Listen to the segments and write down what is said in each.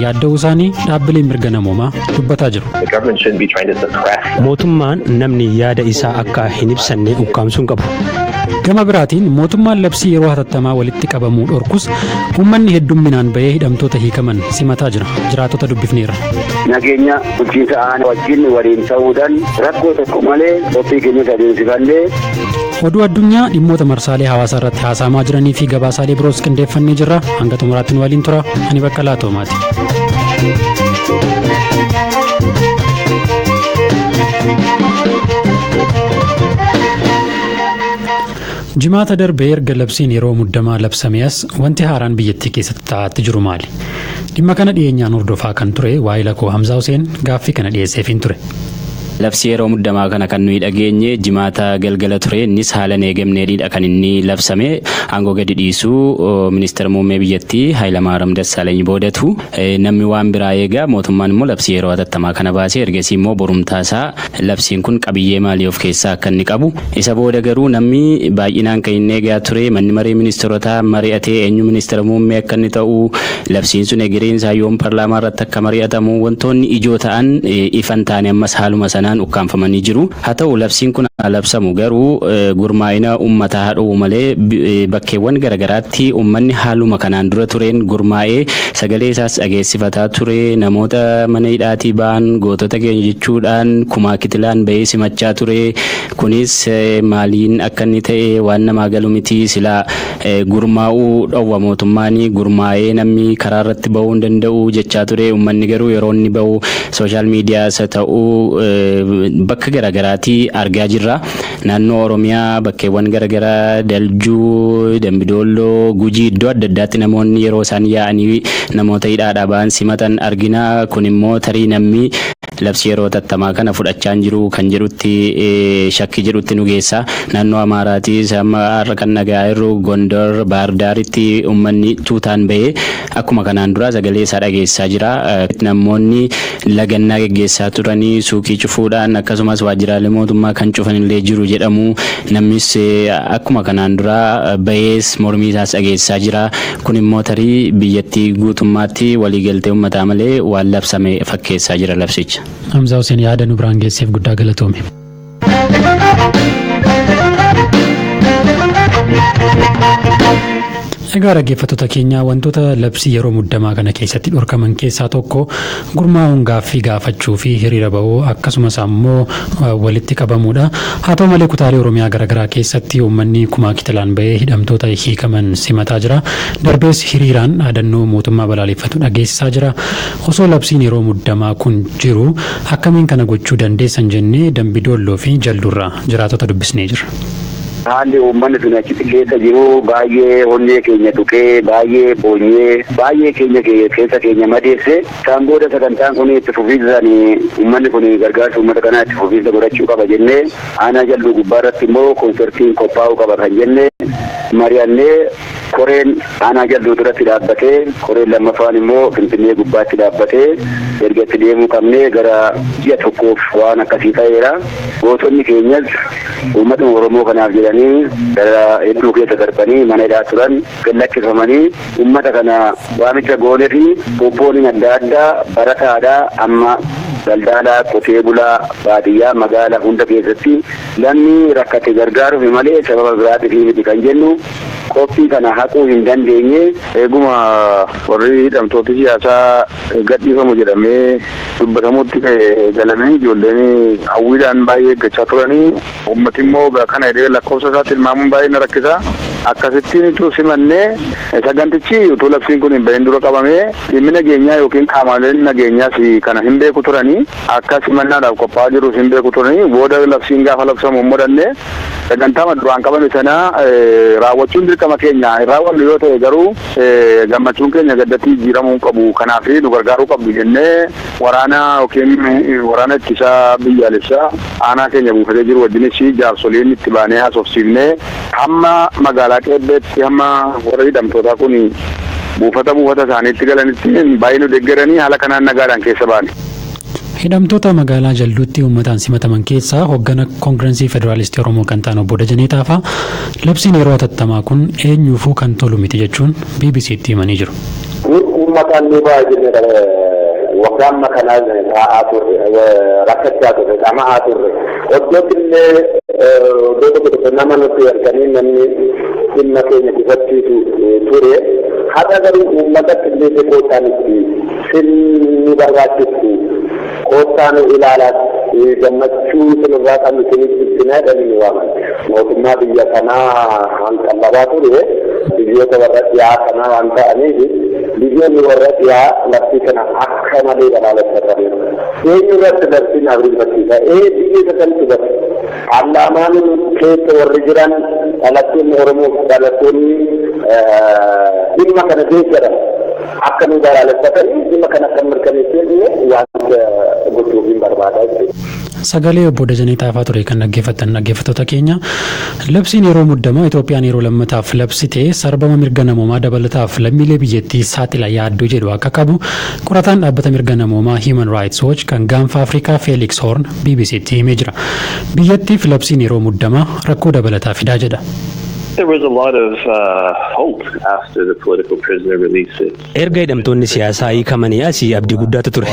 Yaadda'uu isaanii dhaabbileen mirga namoomaa dubbataa jiru. Mootummaan namni yaada isaa akka hin ibsanne ukkaamsuu hin qabu. Gama biraatiin mootummaan labsii yeroo hatattamaa walitti qabamuu dhorkus, uummanni heddumminaan bahee hidhamtoota hiikaman simataa jira. Jiraatota dubbifneerra. Nageenya bulchiinsa aanaa wajjin waliin ta'uudhaan rakkoo tokko malee qophii keenyas adeemsifannee. Oduu addunyaa, dhimmoota marsaalee hawaasaa irratti haasa'amaa jiranii fi gabaasaalee biroos qindeeffannee jirra. Hanga xumuraatti nu waliin tura. Ani Baqqalaa Toomaati. Jimaata darbee erga labsiin yeroo muddamaa labsame as wanti haaraan biyyattii keessatti ta'aatti jiru maali? Dhimma kana dhiyeenyaan hordofaa kan ture waa'ee koo Hamzaa Huseen gaaffii kana dhiyeesseefiin ture. Labsii yeroo muddamaa kana kan nuyi dhageenye Jimaata galgala ture. Innis haala hin eegamneedha kan inni labsame. Aangoo gadi dhiisuu ministeera muummee biyyattii Hayilamaariyaam Dassaalany boodatu namni waan biraa eegaa, mootummaan immoo labsii yeroo hatattamaa kana baasee, ergasii immoo borumtaasaa labsiin kun qabiyyee maalii of keessaa akka inni qabu. Isa booda garuu namni baay'inaan kan inni eegaa ture, manni maree ministeerotaa mari'atee eenyu ministeera muummee akka inni ta'u, labsiin sun egereen isaa yoom paarlaamaa irratti akka mari'atamu, wantoonni ijoo ta'an ifan taane ammas haaluma sanaan ukkaanfamanii jiru. Haa ta'u, labsiin kun labsamu garuu gurmaa'ina uummataa haa dhowwu malee, bakkeewwan garaagaraatti uummanni haaluma kanaan dura tureen gurmaa'ee sagalee isaas dhageessifataa ture. Namoota mana hidhaatii ba'an gootota keenya jechuudhaan kumaa kitilaan bahee simachaa ture. Kunis maaliin akka inni ta'e waan namaa galu miti. Silaa gurmaa'uu dhowwa mootummaan, gurmaa'ee namni karaa irratti bahuu hin danda'u jechaa ture. Uummanni garuu yeroo inni bahu social miidiyaas haa ta'u bakka garaagaraatii argaa jirra. Naannoo Oromiyaa bakkeewwan garaagaraa, Daljuu, Dambidoolloo, Gujii, iddoo adda addaatti namoonni yeroo isaan yaa'anii namoota hidhaadhaa ba'an simatan argina. Kun immoo tarii namni labsii yeroo hatattamaa kana fudhachaa hin jiru kan jedhutti, shakkii jedhutti nu geessa. Naannoo Amaaraatiis amma har'a kan nagaa jirru Gondor, Baardaaritti uummanni tuutaan bahee akkuma kanaan dura sagalee isaa dhageessisaa jira. Namoonni lagannaa geggeessaa turanii suuqii cufuudhaan, akkasumas waajjiraalee mootummaa kan cufan illee jiru jedhamu. Namnis akkuma kanaan dura bahees mormii isaas dhageessisaa jira. Kun immoo tarii biyyattii guutummaatti waliigaltee uummataa malee waan labsame fakkeessaa jira labsicha. Hamzaa Hussein, yaada nu biraan geesseef guddaa galatoome. Egaa dhaggeeffattoota keenya, wantoota labsii yeroo muddamaa kana keessatti dhorkaman keessaa tokko gurmaa'uun gaaffii gaafachuu fi hiriira bahuu, akkasumas ammoo walitti qabamuudha. Haa ta'u malee, kutaalee Oromiyaa garaagaraa keessatti uummanni kumaa kitilaan bahee hidhamtoota hiikaman simataa jira. Darbees hiriiraan dhaadannoo mootummaa balaaleffatu dhageessisaa jira. Osoo labsiin yeroo muddamaa kun jiru akkamiin kana gochuu dandeessan jennee Dambidoolloo fi Jalduurraa jiraatota dubbisnee jira. Haalli uummanni sun achitti keessa jiru baay'ee onnee keenya tuqee, baay'ee boonyee, baay'ee keenya keessa keenya madeesse. Isaan booda sagantaan kun itti fufiinsaan, uummanni kun gargaarsa uummata kanaa itti fufiinsa godhachuu qaba jennee, aanaa Jalduu gubbaa irratti immoo koonsertiin qophaa'uu qaba kan jenne mari'annee, koreen aanaa Jalduu duratti dhaabbatee, koreen lammaffaan immoo Finfinnee gubbaatti dhaabbatee erga itti deemuu qabnee gara ji'a tokkoof waan akkasii ta'eera. Gootonni keenyas uummata Oromoo kanaaf jedhanii gara hedduu keessa darbanii mana hidhaa turan lakkifamanii, uummata kana waamicha goonee fi pooppooniin adda addaa barataadhaa amma daldalaa, qotee bulaa, baadiyyaa, magaalaa hunda keessatti namni rakkate gargaaruuf malee sababa biraatiif miti kan jennu qophii kana haquu hin dandeenye. Eeguma warri hidhamtooti siyaasaa gadhiifamu jedhamee dubbatamutti galamee, ijoolleen hawwiidhaan baay'ee eeggachaa turanii, uummati immoo kana jedhee lakkoofsa isaa tilmaamuun baay'ee na rakkisa. Akkasittiin utuu simannee, sagantichi utuu labsiin kun hin bahin dura qabamee, dhimmi nageenyaa yookiin qaamoleen nageenyaas kana hin beeku turanii, akka simannaadhaaf qophaa'aa jirus hin beeku turanii. Booda labsiin gaafa labsamu immoo dhannee sagantaa duraan qabame sana raawwachuun dirqama keenya. Hin raawwannu yoo ta'e garuu gammachuun keenya gaddatti jijjiiramuu qabu. Kanaaf nu gargaaruu qabdu jennee waraana yookiin waraana ittisaa biyyaalessaa aanaa keenya buufatee jiru wajjinis jaarsoliin itti baanee haasofsiifnee, hamma magaalaa Qeebbeetti, hamma warra hidhamtootaa kun buufata buufata isaaniitti galanitti baay'ee nu deeggaranii, haala kanaan nagaadhaan keessa baane. Hidhamtoota magaalaa Jalduutti uummataan simataman keessaa hoggana Koongirensii Federaalistii Oromoo kan ta'an obbo Dajanee Taafaa, labsiin yeroo hatattamaa kun eenyuufuu kan tolu miti jechuun BBCtti himanii jiru. Uummataan ni ba'a jennee waggaa amma kanaa taa'aa turre, rakkachaa turre, dhama'aa turre. Iddootti illee iddoo tokko tokko nama nutti erganii namni dhimma keenya gufachiisu ture. Har'a garuu uummatatti illee koottaan itti sinni barbaachistu, koottaa nu ilaalaa, gammachuu isinirraa qabnu isinitti ibsinaa jedhanii nu waaman. Mootummaa biyya kanaa hanqallabaa ture biyyoota warra dhiyaa kanaa waan ta'aniif, biyyoonni warra dhiyaa labsii kana akka malee balaaleffataniiru. Eenyu irratti labsiin ariifachiisa? Ee, biyya isa kamtu bate? Paarlaamaan keessa warri jiran, dhalattoonni Oromoo, dhalattoonni dhimma kana deeggaran akka nu balaaleffatanii dhimma kana akka mirkaneessine waanta gochuuf hin barbaada jechuudha. Sagalee obbo Dajanee Xaafaa ture kan dhaggeeffattan, dhaggeeffattoota keenya. Labsiin yeroo muddamaa Itoophiyaan yeroo lammataaf labsite sarbama mirga namoomaa dabalataaf lammiilee biyyattii saaxila yaaddoo jedhu akka qabu qorataan dhaabbata mirga namoomaa Human Rights Watch kan gaanfa Afrikaa Felix Horn BBCtti himee jira. Biyyattiif labsiin yeroo muddamaa rakkoo dabalataa fidaa jedha. There was a lot of hope after the political prisoner releases. Erga hidhamtoonni siyaasaa hiikamanii asii abdii guddaatu ture.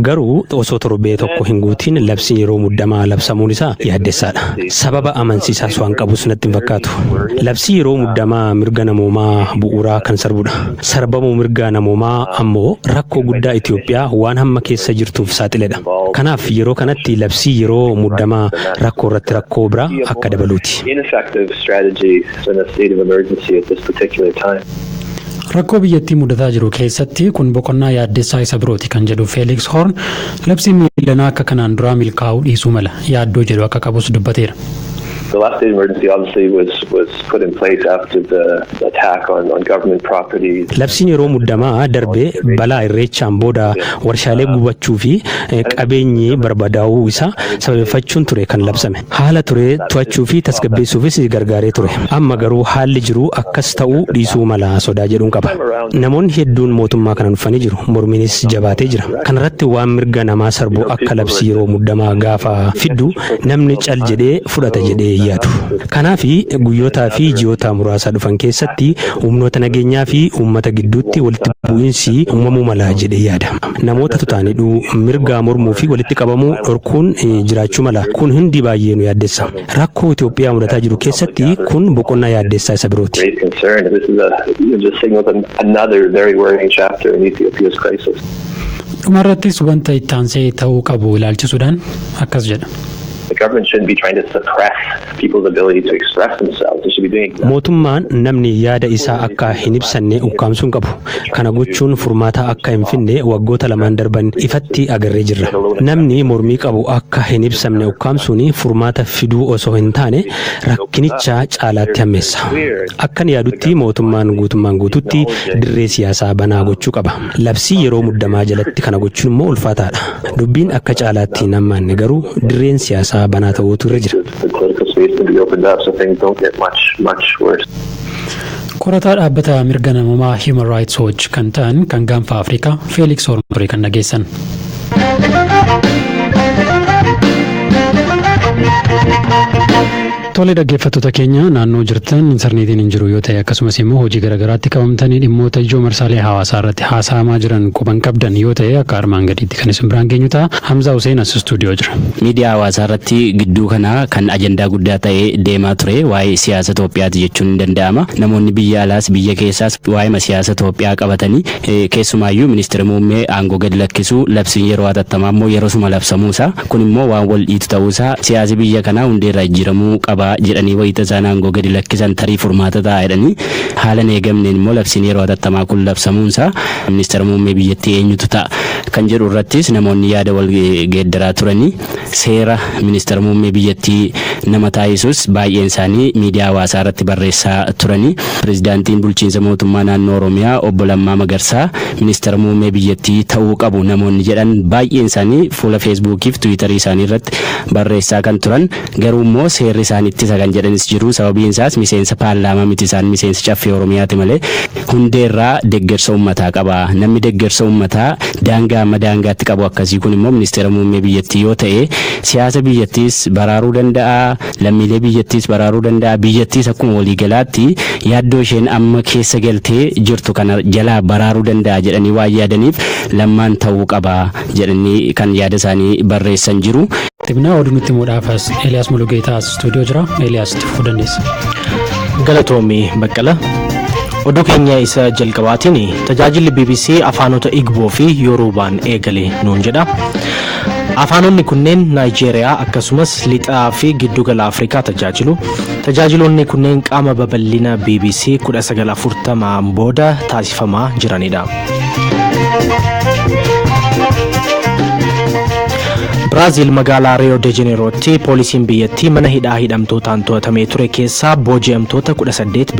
Garuu osoo torbee tokko hin guutiin labsiin yeroo muddamaa labsamuun isaa yaaddessaadha. Sababa amansiisaas waan qabus natti hin fakkaatu. Labsii yeroo muddamaa mirga namoomaa bu'uuraa kan sarbudha. Sarbamuu mirga namoomaa ammoo rakkoo guddaa Itoophiyaa waan hamma keessa jirtuuf saaxiledha. Kanaaf yeroo kanatti labsii yeroo muddamaa rakkoo irratti rakkoo biraa akka dabaluuti. Ineffective strategy in a state of emergency at this particular time. Rakkoo biyyattii mudataa jiru keessatti kun boqonnaa yaaddessaa isa birooti kan jedhu Felix Horn, labsiin miilanaa akka kanaan duraa milkaa'uu dhiisuu mala yaaddoo jedhu akka qabus dubbateera. The last state of emergency obviously was put in place after the attack on government properties. Labsiin yeroo muddamaa darbee balaa Irreechaan booda warshaalee gubachuu fi qabeenyi barbadaa'uu isaa sababeeffachuun ture kan labsame. Haala ture to'achuu fi tasgabbeessuufis gargaaree ture. Amma garuu haalli jiru akkas ta'uu dhiisuu mala sodaa jedhuun qaba. Namoonni hedduun mootummaa kana dhufanii jiru. Mormiinis jabaatee jira. Kanarratti waan mirga namaa sarbu akka labsii yeroo muddamaa gaafa fiddu namni cal jedhee fudhata jedhee yaadu. Kanaaf guyyootaa fi ji'oota muraasa dhufan keessatti humnoota nageenyaa fi uummata gidduutti walitti bu'iinsi uumamuu mala jedhee yaada. Namoota tutaanidhuu, mirga mormuu fi walitti qabamuu dhorkuun jiraachuu mala. Kun hundi baay'ee nu yaaddessa. Rakkoo Itoophiyaa mudataa jiru keessatti kun boqonnaa yaaddessaa isa birooti. Great concern. This is a just signals another very worrying chapter in Ethiopia's crisis. Dhumarrattis wanta itti aansee ta'uu qabu ilaalchisuudhaan akkas jedha. The government shouldn't be trying to suppress people's ability to express themselves. They should be doing exactly Mootummaan namni yaada isaa akka hin ibsanne ukkaamsuu hin qabu. Kana gochuun furmaata akka hin finne waggoota 2n darban ifatti agarree jirra. Namni mormii qabu akka hin ibsamne ukkaamsuun furmaata fiduu osoo hin taane rakkinicha caalaatti hammeessa. Akkan yaadutti mootummaan guutummaan guututti dirree siyaasaa banaa gochuu qaba. Labsii yeroo muddamaa jalatti kana gochuun immoo ulfaataadha. Dubbiin akka caalaatti hin hammaanne garuu dirreen siyaasaa banaa ta'uutu irra jira. The political space to be opened up so things don't get much, much worse. Qorataa dhaabbata mirga namoomaa Human Rights Watch kan ta'an kan gaanfa Afrikaa Felix Horn ture kan dhageessan. Tole, dhaggeeffattoota keenya, naannoo jirtan intarneetiin hin jiru yoo ta'e, akkasumas immoo hojii garaagaraatti qabamtanii dhimmoota ijoo marsaalee hawaasaa irratti haasa'amaa jiran quban qabdan yoo ta'e, akka armaan gadiitti kan isin biraan geenyu ta'a. Hamzaa Hussein as istuudiyoo jira. Miidiyaa hawaasaa irratti gidduu kana kan ajandaa guddaa ta'ee deemaa ture waa'ee siyaasa Itoophiyaati jechuun ni danda'ama. Namoonni biyya alaas biyya keessaas waa'ee siyaasa Itoophiyaa qabatanii, keessumaayyuu ministeera muummee aangoo gadi lakkisuu, labsiin yeroo hatattamaa immoo yeroo suma labsamuusaa, kun immoo waan wal dhiitu ta'uusaa, siyaasi biyya kanaa hundeerraa jijjiiramuu qaba jedhanii, wayita isaan aangoo gadi lakkisan tarii furmaata ta'a jedhanii, haala hin eegamneen immoo labsiin yeroo hatattamaa kun labsamuunsaa, ministeera muummee biyyattii eenyutu ta'a kan jedhu irrattis namoonni yaada wal geeddaraa turanii, seera ministeera muummee biyyattii nama taasisus baay'een isaanii miidiyaa hawaasaa irratti barreessaa turanii, pirezidaantiin bulchiinsa mootummaa naannoo Oromiyaa obbo Lammaa Magarsaa ministeera muummee biyyattii ta'uu qabu namoonni jedhan baay'een isaanii fuula Feesbuukii fi Tiwiitarii isaanii irratti barreessaa kan turan, garuu immoo seerri isaan ittisa kan jedhanis jiru. Sababiin isaas miseensa paarlaamaa miti, isaan miseensa Caffee Oromiyaati malee hundeerraa deeggarsa uummataa qaba. Namni deeggarsa uummataa daangaa amma daangaatti qabu akkasii kun immoo ministeera muummee biyyattii yoo ta'e, siyaasa biyyattiis baraaruu danda'a, lammiilee biyyattiis baraaruu danda'a, biyyattiis akkuma waliigalaatti yaaddoo isheen amma keessa galtee jirtu kana jalaa baraaruu danda'a jedhanii waan yaadaniif Lammaan ta'uu qaba jedhanii kan yaada isaanii barreessan jiru. Tibnaa oduu nutti himuudhaaf as Eeliyaas Mulugeetaa as istuudiyoo jira. Eeliyaas, itti fufuu dandeessa. Galatoomii, Baqqala. Oduu keenya isa jalqabaatiin tajaajilli BBC afaanota Igboo fi Yoruubaan eegale nuun jedha. Afaanonni kunneen Naayijeeriyaa akkasumas lixaa fi giddugala Afrikaa tajaajilu. Tajaajiloonni kunneen qaama babal'ina BBC 1940 booda taasifamaa jiranidha. Biraaziil magaalaa Riyoo de Jeneerootti poolisiin biyyattii mana hidhaa hidhamtootaan to'atamee ture keessaa booji'amtoota 18